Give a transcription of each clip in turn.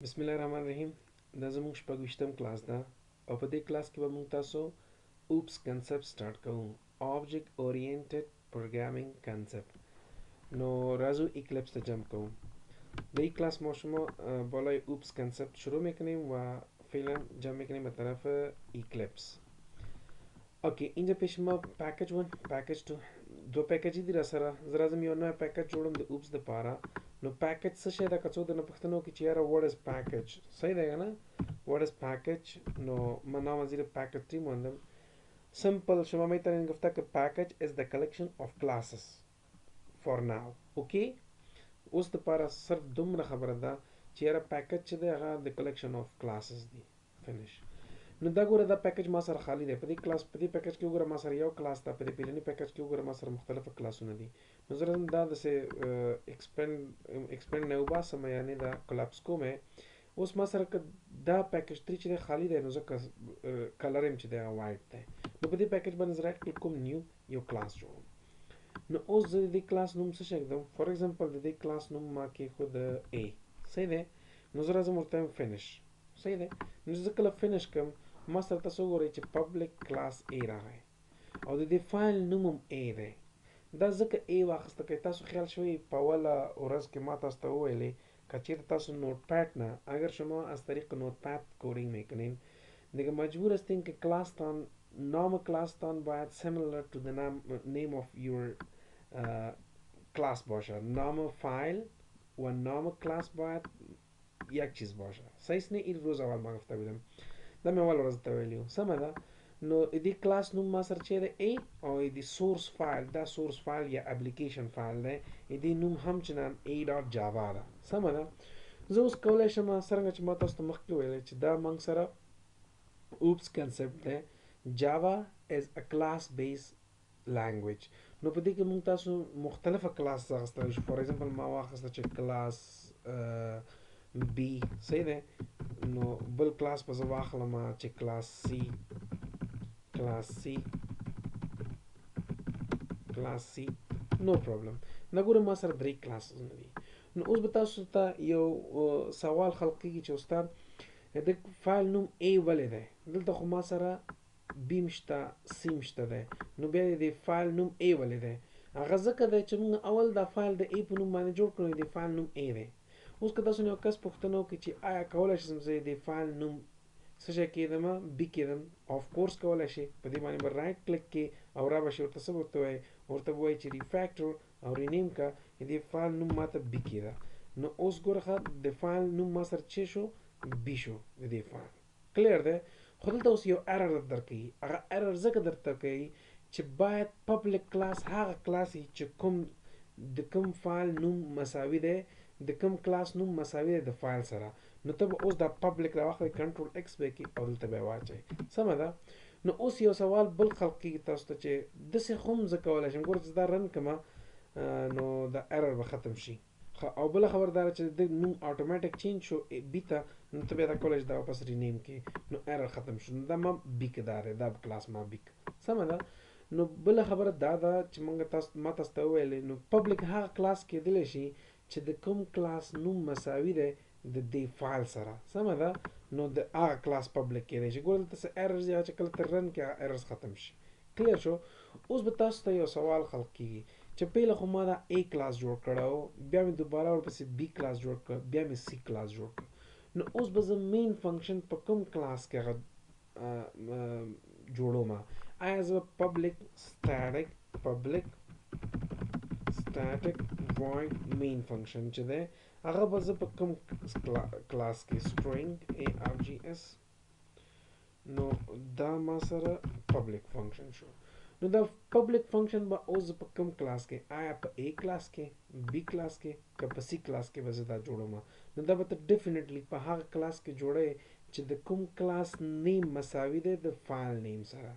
بسم الله الرحمن الرحیم. دا زموږ 26م کلاس ده او په دې کلاس کې به موږ تاسو OOPS concept start کوو، object oriented programming concept. نو راځو Eclipse ته jump کوو. در این کلاس ما شما بالای OOPS concept شروع میکنیم و فعلا jump میکنیم به طرف Eclipse. okay، اینجا پیش ما package 1، package 2، دوه package دي. را سره زه راځم یو نوی package جوړوم د OOPS دپاره. نو package څه شی ده؟ که څوک درنه پوښتنه وکړي چې یاره what is package، صحیح دی که نه؟ what is package؟ نو من نام زیر package 3 موندم. simple، شما میتونین گفته که package is the collection of classes for now. okay، اوس دپاره صرف دومره خبره ده چې یاره package چې دی هغه د collection of classes دی، finish. نو دا ګوره، دا package ما سره خالی دی. په دې کلاس، په دې package کې وګوره ما سره یو کلاس ده، په دې پیلني package کې وګوره ما سره مختلفه کلاسونه دي. نو زه راځم دا داسې expand نه وباسم، یعنې دا collapse کوم. اوس ما سره که دا package 3 چې دی خالی دی، نو ځکه color یې چې دی هغه white دی. نو په دې package باندې زه right click کوم، new، یو کلاس جوړوم. نو اوس زه د دې کلاس نوم څه شی ږدم؟ for example د دې کلاس نوم ما کېښود A، صحیح دی. نو زه راځم ورته وایم finish، صحیح دی. نو زه کله finish کوم، ما سره تاسو وګورئ چې public class A راغی او د دې فایل نوم هم A دی. دا ځکه A واخیسته، که تاسو خیال شوی په اوله ورځ کې ما تاسو ته وویلې که چیرته تاسو Notepad نه، اگر شما از طریق Notepad coding میکنین، دیگه مجبور هستین که کلاس تان، نام کلاس تان باید similar to the name of your class باشه. نام فایل و نام کلاس باید یک چیز باشه، صحیح نه؟ این روز اول ما گفته بودم، دا مې اول ورځ ته ویلي وو، سمه ده. نو دې کلاس نوم ما سره چې دی A او دې source file، دا source file یا application file دی، دې نوم هم چې نن A.java ده، سمه ده. زه اوس کولی شم څرنګه چې ما تاسو ته مخکې ویلی چې دا موږ سره OOPS concept دی، Java is a class based language. نو په دې کې موږ تاسو مختلفه کلاس اخیستلی شو. for example ما واخیسته چې کلاس B، صحیح دی. نو بل کلاس به زه واخلم چې class C، class C، class C، no problem. نه ګوره ما سره درې کلاسونه دي. نو اوس به تاسو ته یو سوال خلق کېږي چې استاد د فایل نوم A ولې دی؟ دلته خو ما سره B شته، C شته دی، نو بیا د فایل نوم A ولې دی؟ هغه ځکه دی چې موږ اول دا فایل د A په نوم باندې جوړ کړو، د فایل نوم A دی. اوس که تاسو یو کس پوښتنه وکړي چې آیا کولی شم زه د فایل نوم څه شی کېدم، B کېدم؟ of course کولی شي. په دې باندې به right click کې او را به شي، ورته څه ورته وایي؟ ورته به وایي چې refactor او rename که د فایل نوم ماته B کېده. نو اوس ګوره ښه، د فایل نوم ما سره چې شو B شو د دې فایل، clear دی. خو دلته اوس یو error درکوي. هغه error ځکه درته کوي چې باید public class هغه کلاس وي چې کوم د کوم فایل نوم مساوي دی، د کوم کلاس نوم مساوي دی د فایل سره. نو ته به اوس دا public راواخلې، control X به کې او دلته به یې واچوې، سمه ده. نو اوس یو سوال بل خلق کېږي تاسو ته چې داسې خو هم زه کولی شم، ګوره چې دا run کړم نو دا error به ختم شي. او بله خبره دا ده چې د نوم automatic change شو B ته، نو ته بیا دا کولی شې دا واپس rename کړې، نو error ختم شو. نو دا ما B کې دا دی، دا کلاس ما B کې، سمه ده. نو بله خبره دا ده چې مونږ تاسو ما تاسو ته وویلې، نو public هغه کلاس کېدلی شي چې د کوم کلاس نوم مساوي دی د دې فایل سره، سمه ده. نو د هغه کلاس public کېدی شي. ګوره دلته څه errors دي چې کله ته run کړې هغه errors ختم شي، clear شو. اوس به تاسو ته یو سوال خلق کېږي چې پهله خو ما دا A کلاس جوړ کړی و، بیا مې دوباره ورپسې B کلاس جوړ کړ، بیا مې C کلاس جوړ کړ. نو اوس به زه main function په کوم کلاس کې هغه جوړوم؟ آیا زه public static void main function چې دی هغه به زه په کوم کلاس کې؟ string args. نو دا ما سره public function شو. نو دا public function به اوس په کوم کلاس کې؟ آیا په A کلاس کې، B کلاس کې که په C کلاس کې به زه دا جوړوم؟ نو دا به ته definitely په هغه کلاس کې جوړوې چې د کوم کلاس name مساوي دی د فایل name سره،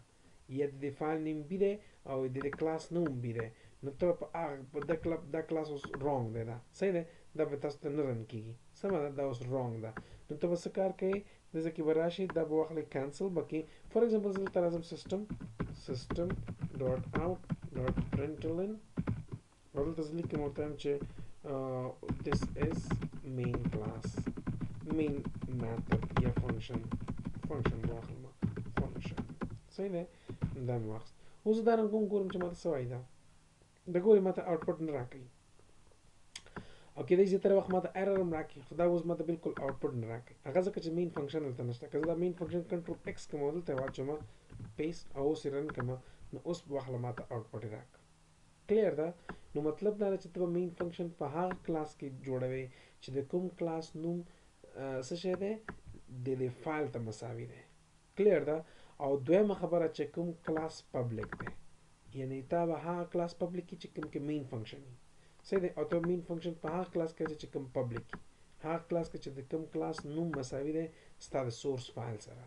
یا د دې فایل name B دی او د دې کلاس نوم B دی. نو ته په هغه په دا کلب دا کلاس اوس wrong دی، دا صحیح دی، دا به تاسو ته نه run کېږي، سمه ده. دا اوس wrong ده. نو ته به څه کار کوې؟ دې ځای کې به راشي، دا به واخلې، cancel به کړې. for example زه دلته راځم system.out.println او دلته زه لیکم ورته وایم چې this is main class. مین میتھډ یا فنکشن، فنکشن واخلم، فنکشن صحیح دی. دا مې واخیست. اوس دا رنګ کوم ګورم چې ماته څه وایي. دا د ګورې ماته آوټپوټ نه راکوي او کېدای شي تر وخت ماته ایرر هم راکړي، خو دا اوس ماته بالکل آوټپوټ نه راکوي، هغه ځکه چې مین فنکشن دلته نشته. که زه دا مین فنکشن کنټرول ایکس کوم او دلته واچوم پیسټ او اوس یې رن کړم، نو اوس واخله ماته آوټپوټ یې راکړه. کلیر ده؟ نو مطلب دا دی چې ته به مین فنکشن په هغه کلاس کې جوړوې چې د کوم کلاس نوم څه شی دی، د دې فایل ته مساوي دی. کلیر ده؟ او دویمه خبره چې کوم کلاس پبلک دی، یعنی تا به هغه کلاس پبلک کی چې کوم کې مین فنکشن وي. صحیح دی؟ او ته مین فنکشن په هغه کلاس کې چې کوم پبلک وي، هغه کلاس کې چې د کوم کلاس نوم مساوي دی ستا د سورس فایل سره.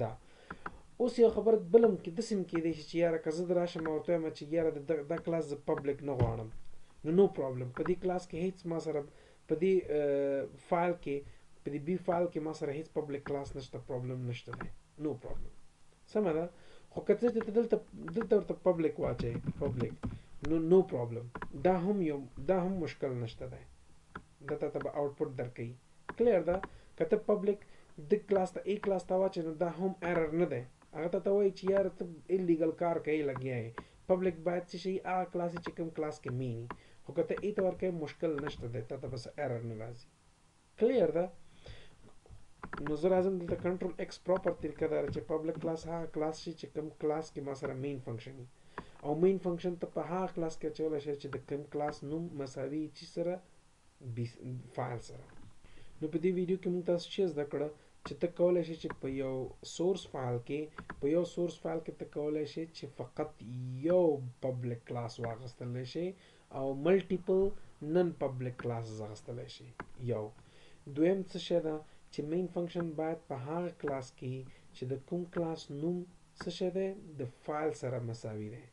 دا اوس یو خبره بلم کې داسې هم کېدای شي چې یاره که زه راشم او ورته وایم چې یاره دا کلاس زه پبلک نه غواړم، نو نو پرابلم، په دې کلاس کې هیڅ ما سره په دې فایل کې، په دې بی فایل کې ما سره هیڅ پبلک کلاس نشته، پرابلم نشته دی، نو پرابلم. سمه ده؟ خو که ته دلته ورته پبلک واچوې پبلک، نو نو پرابلم، دا هم یو دا هم مشکل نشته دی، دا ته به آوټپوټ درکوي. کلیر ده؟ که ته پبلک د کلاس ته ای کلاس ته واچوې نو دا هم ایرر نه دی، هغه ته وایي چې یاره ته ایلیګل کار کوې لګیا یې. پبلک باید څه شي هغه کلاس چې کوم کلاس کې مینی، خو که ته ای ته ورکوې مشکل نشته دی، تا ته به څه ایرر نه راځي. کلیر ده؟ نو زه راځم دلته کنټرول ایکس پراپر طریقه دا چې پبلک کلاس هغه کلاس شي چې کوم کلاس کې ما سره مین فنکشن وي، او مین فنکشن ته په هغه کلاس کې اچولی شي چې د کوم کلاس نوم مساوي چی سره بی فایل سره. نو په دې ویډیو کې موږ تاسو چې زده کړه چې ته کولی شې چې په یو سورس فایل کې، په یو سورس فایل کې ته کولی شې چې فقط یو پبلک کلاس واخیستلی شې او ملټیپل نن پبلک کلاسز اخیستلی شې. یو دویم څه شی ده چې مین فنکشن باید په هغه کلاس کې چې د کوم کلاس نوم څه شی دی د فایل سره مساوي دی،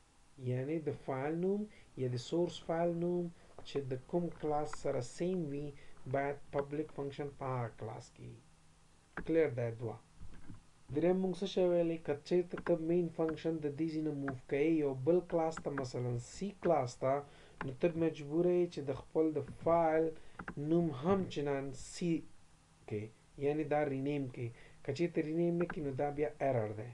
یعنی د فایل نوم یا د سورس فایل نوم چې د کوم کلاس سره سیم وي باید پبلک فنکشن په هغه کلاس کې وي. کلیر دی؟ دوه دریم موږ څه شی ویلی، که چېرته ته مین فنکشن د دې ځای نه موو کوې یو بل کلاس ته، مثلا سی کلاس ته، نو ته مجبور یې چې د خپل د فایل نوم هم چنان سی کې، یعنی دا رینیم کې. که چېرته رینیم نه کړي نو دا بیا ایرر دی،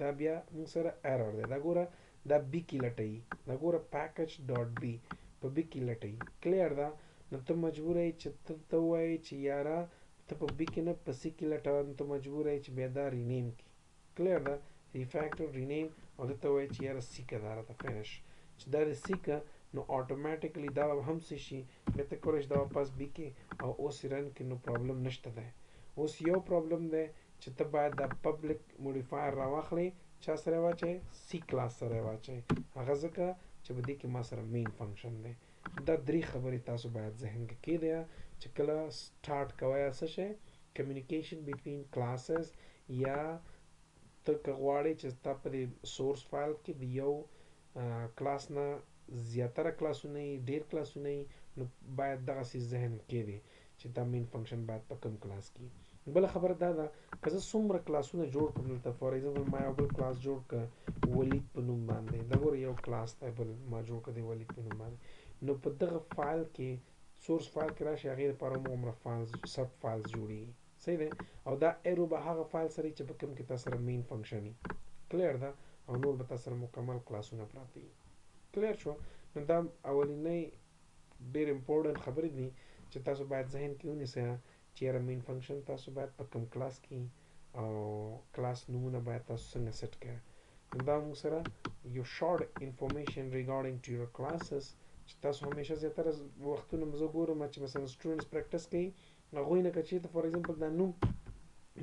دا بیا موږ سره ایرر دی. دا ګوره دا بی کې لټوي، دا ګوره پیکج ډاټ بی په بی کې لټوي. کلیر ده؟ نو ته مجبور یې چې ته ته ووایې چې یاره ته په بی کې نه په سی کې لټوه، نو ته مجبور یې چې بیا دا رینیم کړي. کلیر ده؟ ریفیکټر رینیم، او ته وایې چې یاره سی که دا راته فینش، چې دا دې سی که نو آټومیټیکلی دا به هم څه شي، بیا ته کولی شې دا واپس بی کې او اوس یې رن کړي، نو پرابلم نشته دی. اوس یو پرابلم دی چې ته باید دا پبلک موډیفایر راواخلې، چا سره یې واچوې؟ سی کلاس سره یې واچوې، هغه ځکه چې په دې کې ما سره مین فنکشن دی. دا درې خبرې تاسو باید ذهن کې کېږدئ چې کله سټارټ کوئ څه شی کمیونیکیشن بټوین کلاسز، یا ته که غواړې چې ستا په دې سورس فایل کې د یو کلاس نه زیاتره کلاسونه وي، ډېر کلاسونه وي، نو باید دغسې ذهن کېږدې چې دا مین فنکشن باید په کوم کلاس کې. بله خبره دا ده که زه څومره کلاسونه جوړ کړم دلته، فار ایگزامپل ما یو بل کلاس جوړ کړ ولید په نوم باندې، دا ګوره یو کلاس دی بل ما جوړ کړ دی ولید په نوم باندې، نو په دغه فایل کې سورس فایل کې راشي هغې لپاره هم عمره فایلز سب فایلز جوړېږي. صحیح دی؟ او دا ایرو به هغه فایل سره چې په کوم کې تا سره مین فنکشن وي. کلیر ده؟ او نور به تا سره مکمل کلاسونه پراته وي. کلیر شو؟ نو دا اولنۍ ډېر امپورټنټ خبرې دي چې تاسو باید ذهن کې ونیسئ چې یاره مین فنکشن تاسو باید په کوم کلاس کې او کلاس نومونه باید تاسو څنګه سیټ کړئ. نو دا موږ سره یو شارټ انفارمیشن ریګارډینګ ټو یور کلاسز چې تاسو همیشه زیاتره وختونه زه ګورم چې مثلا سټوډنټس پریکټس کوي، هغوی نه که چېرته فار ایگزامپل دا نوم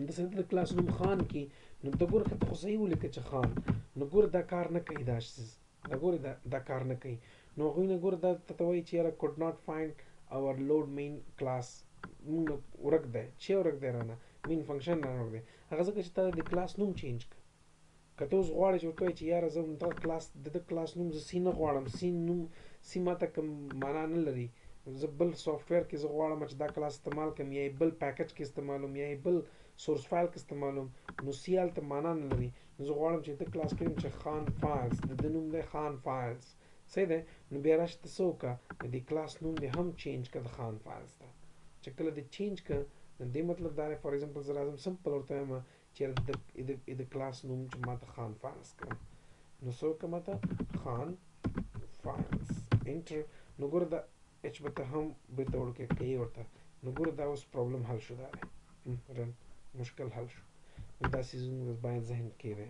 داسې د کلاس نوم خان کې، نو ته ګوره که ته خو صحیح ولیکه چې خان، نو ګوره دا کار نه کوي، دا څیز دا ګوره دا کار نه کوي. نو هغوی نه ګوره دا ته وایي چې یاره کوډ ناټ فایند اور لوډ مین کلاس، مونږ ورک دی، چې ورک دی رانه مین فنکشن رانه ورک دی، هغه ځکه چې تا د کلاس نوم چینج کړ. که ته اوس غواړې چې ورته ووایې چې یاره زه دغه کلاس د ده کلاس نوم زه سی نه غواړم، سی نوم سی ماته کوم معنا نه لري، زه بل سافټویر کې زه غواړم چې دا کلاس استعمال کړم، یا یې بل پیکج کې استعمالوم، یا یې بل سورس فایل کې استعمالوم، نو سی هلته معنا نه لري، نو زه غواړم چې د کلاس کې چې خان فایلز د ده نوم دی خان فایلز. صحیح دی؟ نو بیا راشه ته څه وکړه، د دې کلاس نوم دې هم چینج کړه د خان فایلز ته. چې کله دې چینج کړه نو دې مطلب دا دی، فار ایگزامپل زه راځم سمپل ورته وایم چې د کلاس نوم چې ماته خان فایلز کړم، نو څه وکړه ماته خان فایلز انټر. نو ګوره دا اچ به ته هم بیرته وړوکی کوي ورته. نو ګوره دا اوس پرابلم حل شو، دا دی رن مشکل حل شو. نو دا څیزونه باید ذهن کې وي.